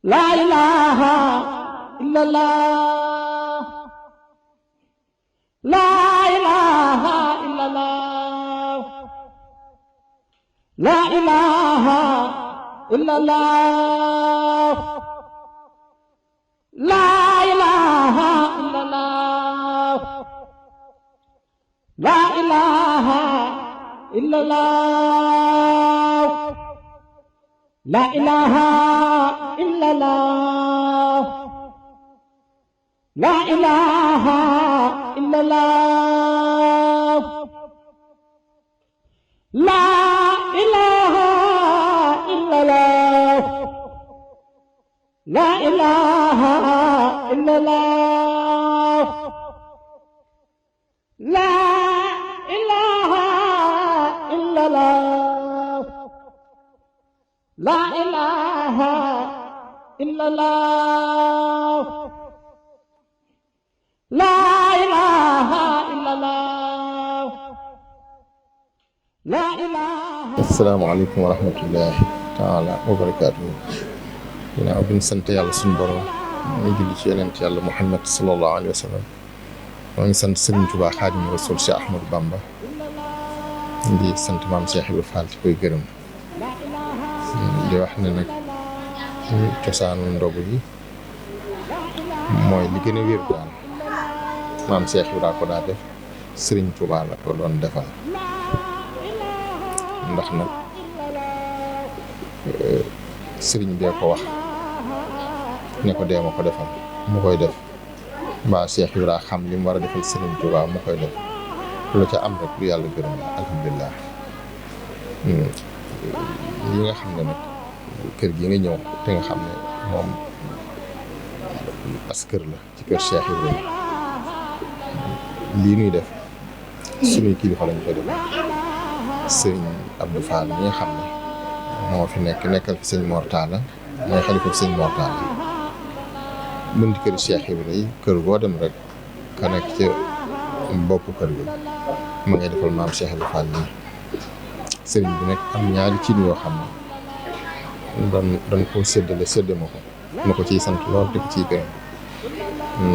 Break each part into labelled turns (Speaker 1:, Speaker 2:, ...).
Speaker 1: La ilaha illallah. La ilaha illallah. La ilaha illallah. La ilaha illallah. La ilaha illallah. La ilaha illallah. La ilaha illallah. La ilaha illallah. La ilaha illallah. La ilaha illallah. La ilaha illallah. La ilaha illallah. La ilaha.
Speaker 2: asalaamaaleykum wa rahmatullahi taala wa barakaatuhu. ginnaaw bi ñu sant yàlla suñu borom ñu julli ci yonent yàlla Muhammad sallallahu alayhi wa sallam moo ngi sant Serigne Touba Xaadimu Rasuul Cheikh Ahmadou Bamba di sant maam Cheikh Ibrahima Fall ci koy gërëm di wax ne nag cosaanu ndogu yi mooy li gën a wér daal maam Cheikh Ibrahima ko daa def Serigne Touba la ko doon defal ndax nag Serigne bee ko wax ne ko dee ma ko defal mu koy def mbaa Cheikh Ibrahima xam li mu war a defal Serigne Touba mu koy def lu ca am rek lu yàlla gërëm la alhamdulilah. yi nga xam ne nag kër gi nga ñëw te nga xam ne moom as kër la ci kër Cheikh Ibrahima lii nuy def suñuy kilifa lañ koy def sëñ Abdou Fall mi nga xam ne moo fi nekkal fi sëñ Mor Talla mooy xalifa fi sëñ Mor Talla mën di kër Cheikh Ibrahima yi kër goo dem rek ka nekk ca bopp kër gi ma ngay defal maam Cheikh Abdou Fall nii sëriñ bi nag am ñaari cin yoo xam ne dañ koo séddale ma ko ciy sant lool te ko ciy gërëm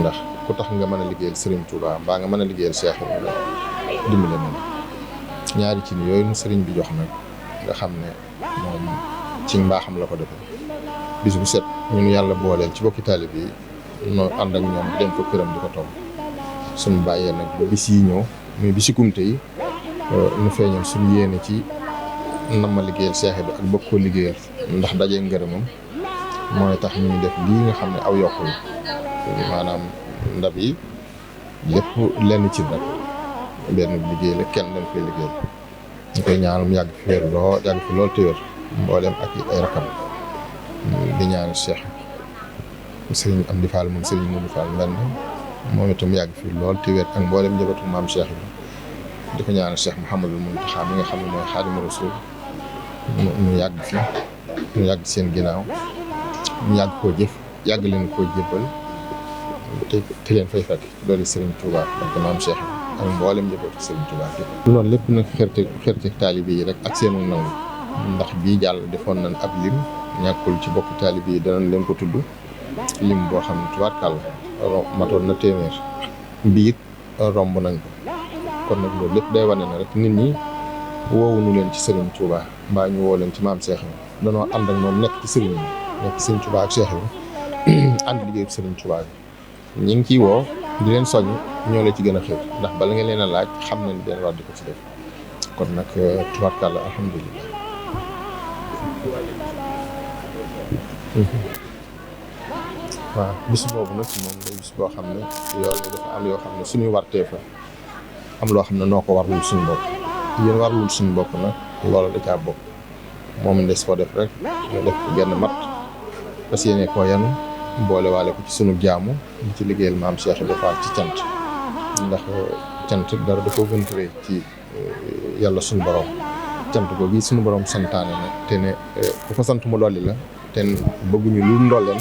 Speaker 2: ndax ku tax nga mën a liggéeyal Serigne Touba mbaa nga mën a liggéeyal Cheikh Ibrahima dimbale na ñaari cin yooyu nu sëriñ bi jox nag nga xam ne moom ci mbaaxam la ko defee bis bu set ñun yàlla booleel ci bokki taalib yi noo ànd ak ñoom dem ko këram di ko togg suñu bàyyee nag ba bis yi ñëw muy bisi kumte yi ñu feeñal suñu yéene ci nam ma liggéeyal Cheikh bi ak bëgg koo liggéeyal ndax dajee ngërëmam mooy tax ñu def lii nga xam ne aw yokku la maanaam ndab yi lépp lenn ci rek benn liggéey la kenn dañ koy liggéeyal ñu koy ñaanal mu yàgg fi lool te wér mboolem ak ay rakam di ñaanal Cheikh Serigne Amdi Fall moom Serigne Modou Fall mbenn moom itam yàgg fi lool te wér ak mboolem njabootu maam Cheikh bi di ko ñaanal Cheikh Mouhamadul Mountakha mi nga xam ne mooy Xaadimu Rasuul mu yàgg fi mu yàgg seen ginnaaw mu yàgg koo jëf yàgg leen koo jébbal te leen fay fekk loolu Serigne Touba ak maam Cheikh ak mboolem njabootu Serigne Touba bi. loolu lépp nag xerte taalibe yi rek ak seenu nangu ndax bii jàll defoon nañ ab lim ñàkkul ci bokk taalibe yi danañ leen ko tudd lim boo xam ne tubaarkàlla matoon na téeméer bii it romb nañ ko. kon nag loolu lépp day wane na rek nit ñi woowuñu leen ci Serigne Touba mbaa ñu woo leen ci maam Cheikh bi danoo ànd ak ñoom nekk ci Serigne bi nekk ci Serigne Touba ak Cheikh bi ànd liggéey Serigne Touba bi ñi ngi ciy woo di leen soññ ñoo la ci gën a xew ndax bala nga leen a laaj xam nañ leen war di ko ci def kon nag tubaarkàlla alhamdulilah. waaw bis boobu nag moom mooy bis boo xam ne yoon dafa am yoo xam ne suñuy warteef la am loo xam ne noo ko warlul suñu bopp yéen warlul suñu bopp nag loolu da caa bokk moom des koo def rek ñu def ko genn mat parce que yéene koo yan boole waale ko ci sunu jaamu ñu ci liggéeyal maam Cheikh Ibrahima Fall ci cant ndax cant dara da koo gën a rëy ci yàlla suñu borom cant ko gi suñu borom santaane na te ne ku fa sant mu dolli la te bëgguñu lu ndolleen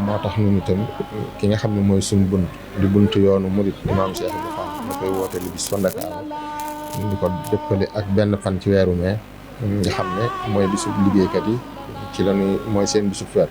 Speaker 2: moo tax ñun itam ki nga xam ne mooy suñu bunt di buntu yoonu murit maam Cheikh Ibrahima Fall da koy woote li bis fa Ndakaaru di ko dëppale ak benn fan ci weeru mai nga xam ne mooy bisu liggéeykat yi ci la ñuy mooy seen bisu feet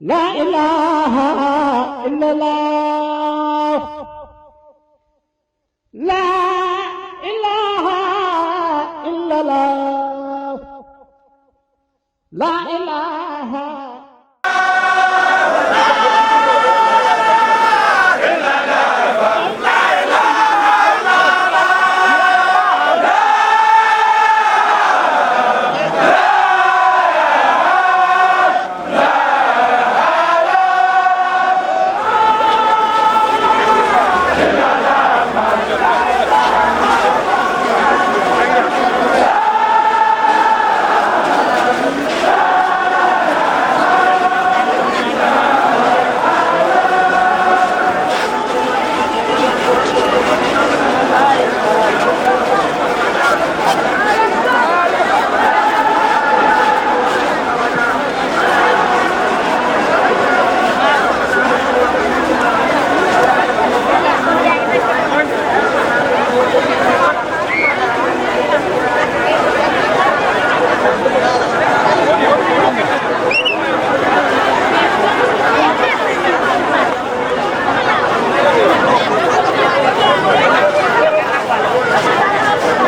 Speaker 1: لا إله إلا الله لا إله إلا الله لا إله